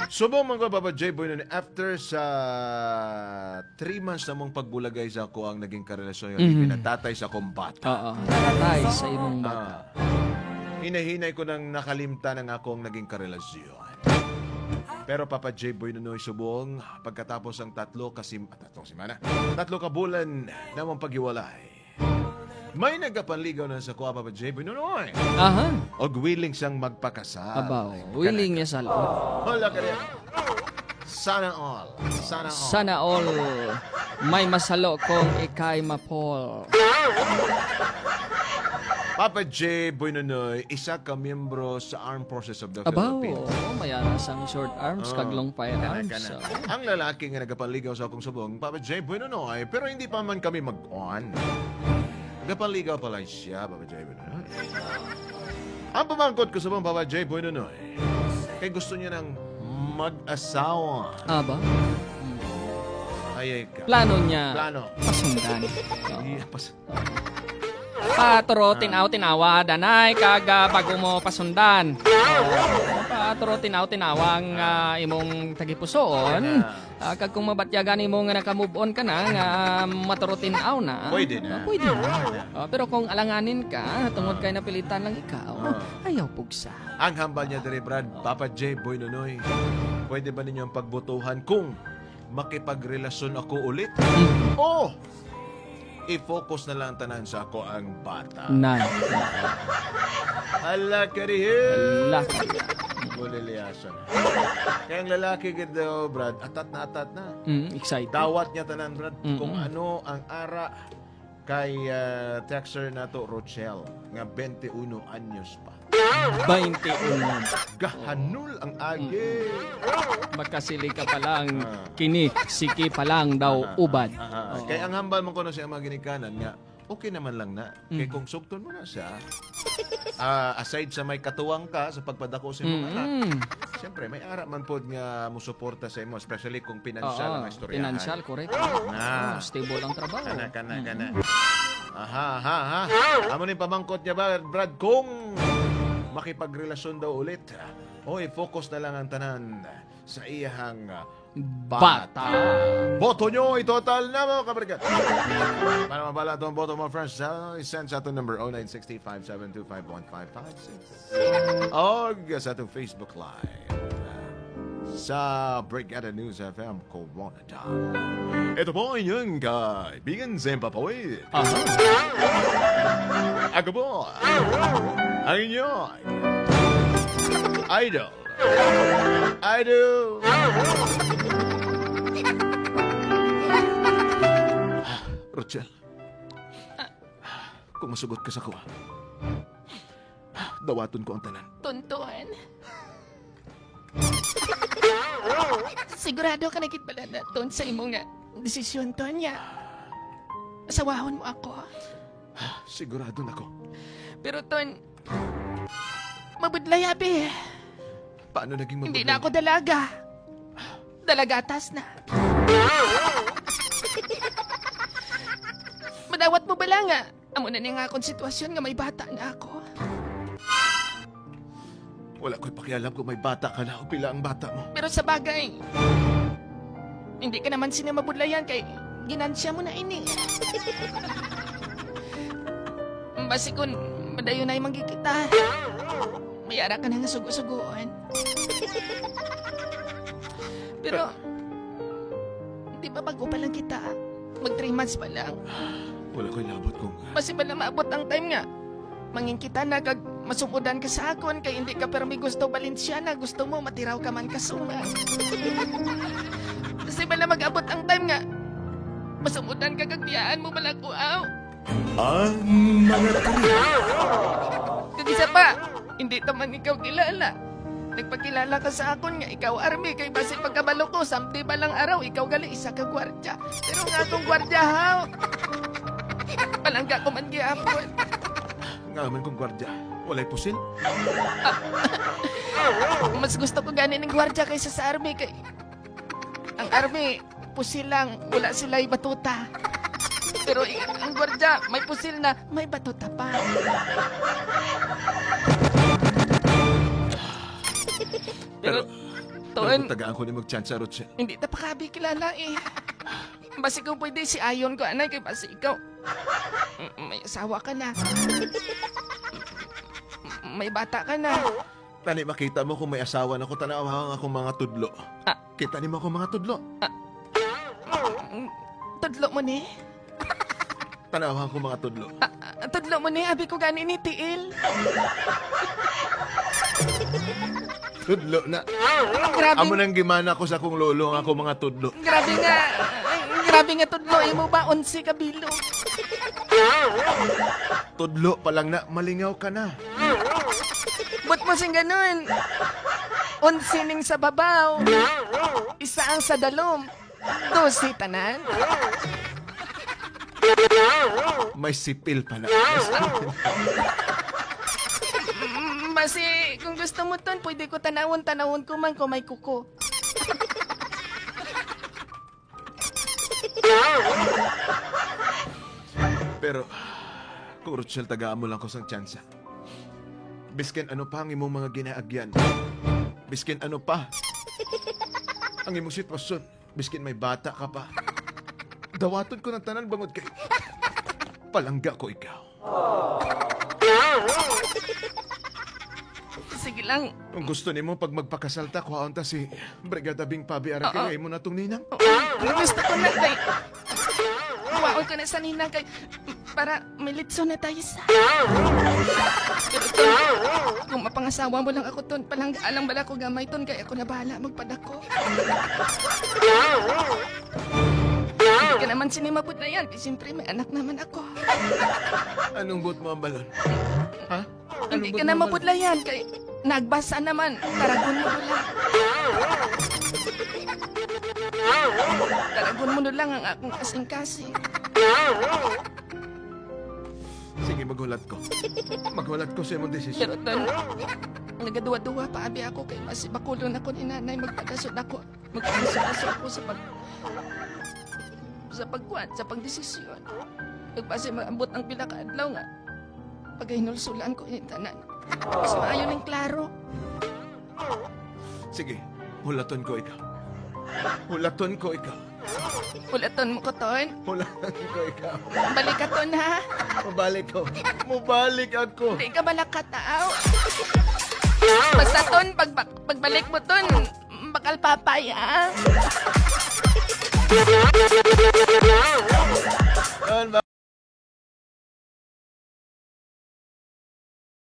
Subong mga Papa J Boy nun, after sa 3 months na mong pagbulagay sa ako ang naging karelasyon yung ipinatatay sa akong bata. Oo. Tatay sa imong bata. Ah, hinahinay ko nang nakalimtan ang akong naging karelasyon. Pero Papa J Boy Nunoy, subong, pagkatapos ang 3 semana, 3 ka bulan na mong paghiwalay, may nagapanligaw na sa kuha, Papa J Boy Nunoy. Og willing siyang magpakasal. Abaw. Willing niya sa loob. Wala ka rin. Sana all. Sana all. Sana all may masalo kung ikay mapol. Papa J. Boy Nunoy, isa ka miyembro sa Armed Forces of the Abaw, Philippines. oh, mayara sang short arms kag long firearms. Kana, kana. So, Ang lalaki nga nagapanligaw sa akong subong, Papa J. Boy Nunoy, pero hindi pa man kami mag-on. Nagapanligaw pala siya, Papa J. Boy Nunoy. Ang pamangkot ko subong, Papa J. Boy Nunoy, kay gusto niya ng mag-asawa. Aba, Ay, ay ka. Plano niya. Plano. Pasundan. Oo. Yeah, Patro tinaw tinawa danay kaga bago mo pasundan. Oo. Patro tinaw tinawang imong tagipusoon. Kag kung mabatyagan imo nga naka-move on ka na nga maturo tinaw na. Pwede na. Pwede na. Pero kung alanganin ka tungod kay napilitan lang ikaw, ayaw pugsa. Ang hambal niya dire, Brad, Papa J. Boy Nunoy, pwede ba ninyo ang pagbotohan kung makipagrelasyon ako ulit? O i-focus na lang tanan sa ako ang bata. Nan. Hala karihin! Laki. Buliliasan. Kaya ang lalaki gid daw, Brad, atat na atat na. Excited. Dawat niya tanan, Brad, kung ano ang ara kay texter nato Rochelle nga 21 anyos pa. 21. Gahanul ang agi. Makasili ka pa lang, kini, siki pa lang daw ubad. Aha. Kaya ang hambal man ko na siya mga ginikanan nga, okay naman lang na. Kaya kung sugton mo na siya, aside sa may katuwang ka sa pagpadako sa imong anak, siyempre may ara man pod nga musuporta sa imo, especially kung pinansyal ang istoryahan. Financial, correct. Na. Oh, stable ang trabaho. Kana, kana, kana. Aha, aha, aha. Amo ni pamangkot niya ba, Brad, kung makipagrelasyon daw ulit, o i-focus na lang ang tanan sa iyahang Bata. Boto nyo, itotal na mo, kabarkat. Para mabala itong boto mo, friends, send sa atong number 0965-725-1556. O sa atong Facebook Live sa Brigada News FM Koronadal. Ito po ang inyong kaibigan, Zempa Pawid. Ako po, ang inyong idol. Idol. Rochelle, kung masugot ka sa kuha, dawaton ko ang tanan. Tonton. Sigurado ka na gid bala na, Ton, sa imo nga desisyon, Ton, nga asawahon mo ako. Sigurado na ko. Pero, Ton, mabudlay, abi. Paano naging mabudlay? Hindi na ako dalaga. Dalagatas na. Madawat mo bala nga? Amo na niya nga akong sitwasyon nga may bata na ako. Wala ko'y pakialam kung may bata ka na o pila ang bata mo. Pero sa bagay, hindi ka naman sinamabudlayan kay ginansya mo na ini. Basi kung madayon na yung magkikita, mayara ka na nga sugo-suguan. Pero, di ba bago pa lang kita? Mag 3 months pa lang. Wala ko'y labot kung Basi ba na maabot ang time nga? Mangin kita na kag masumudan ka sa akon kay hindi ka permi gusto Valenciana, gusto mo matiraw ka man kasuma. Basi ba na mag-abot ang time nga? Masumudan ka kag biyaan mo malakuaw. Ang mga Kag isa pa, hindi taman ikaw kilala. Nagpakilala ka sa akon nga ikaw army kay basi pagkabalo ko samti pa lang araw ikaw gali isa ka gwardya. Pero nga akong gwardya haw. Palangga ko man gihapon. Nga man kong gwardya, walay pusil. Mas gusto ko gani ng gwardya kaysa sa army kay ang army pusil lang, wala sila batuta. Pero ang gwardya may pusil na, may batuta pa. Pero, Pero Ton. kung tagaan ko ni mag-chance, Rochelle. Hindi ta pa kabi kilala eh. Basi ikaw pwede si Ayon ko, anay, kay basi ikaw. May asawa ka na. May bata ka na. Tani, makita mo kung may asawa na ko, tanaw ang akong mga tudlo. Ah. Kita ni mo akong mga tudlo. Tudlo mo ni. Tanaw ang akong mga tudlo. Ah, ah, tudlo mo ni, abi ko gani ni tiil. Tudlo na. Grabe, Amo nang gimana ko sa akong lolo ang akong mga tudlo. grabe nga. Grabe nga tudlo, imo ba 11 ka bilo. Tudlo pa lang na, malingaw ka na. Ba't mo sing ganun? 11 ning sa babaw. Isa ang sa dalom. 12 tanan. May sipil pa na. Basi, kung gusto mo ton, pwede ko tanawon, tanawon ko man kung may kuko. Pero, kung Rochelle, tagaan mo lang ko sang tsansa. Biskin ano pa ang imong mga ginaagyan. Biskin ano pa ang imong sitwasyon. Biskin may bata ka pa. Dawaton ko ng tanan bangod kay palangga ko ikaw. Sige lang. Kung gusto nimo pag magpakasal ta, kuhaon ta si Brigada Bing Pabi Ara kay imo na tong ninang. Oo, gusto ko na kay... Kuwaon ko na sa ninang kay... Para may litso na tayo sa... Pero ton, kung mapangasawa mo lang ako ton, palangga lang bala ko gamay ton, kaya ako na bahala magpadako. Hindi ka naman sinimabot na yan, kaya siyempre may anak naman ako. Anong buot mo ang balon? Ha? Anong Hindi buot ka mo na ang balon? mabudlayan kay nagbasa naman, taragon mo na lang. Taragon mo na lang ang akong kasing-kasing. Sige, maghulat ko. Maghulat ko sa imong desisyon. Pero ton, nagaduwa-duwa pa abi ako kay mas bakulon ako ni nanay, magpadasod ako. Magpadasod ako sa pagkuan, sa pagdesisyon. Nagbase maambot ang pila ka adlaw nga paghinulsulan ko ini tanan. Mas maayo ning klaro. Sige, hulaton ko ikaw. Hulaton ko ikaw. Ulaton mo ko ton. Hulaton ko ikaw. Balik ka ton ha. Mabalik ko. Mabalik ako. Hindi ka bala katao. Basta ton, pagbalik mo ton, bakal papaya.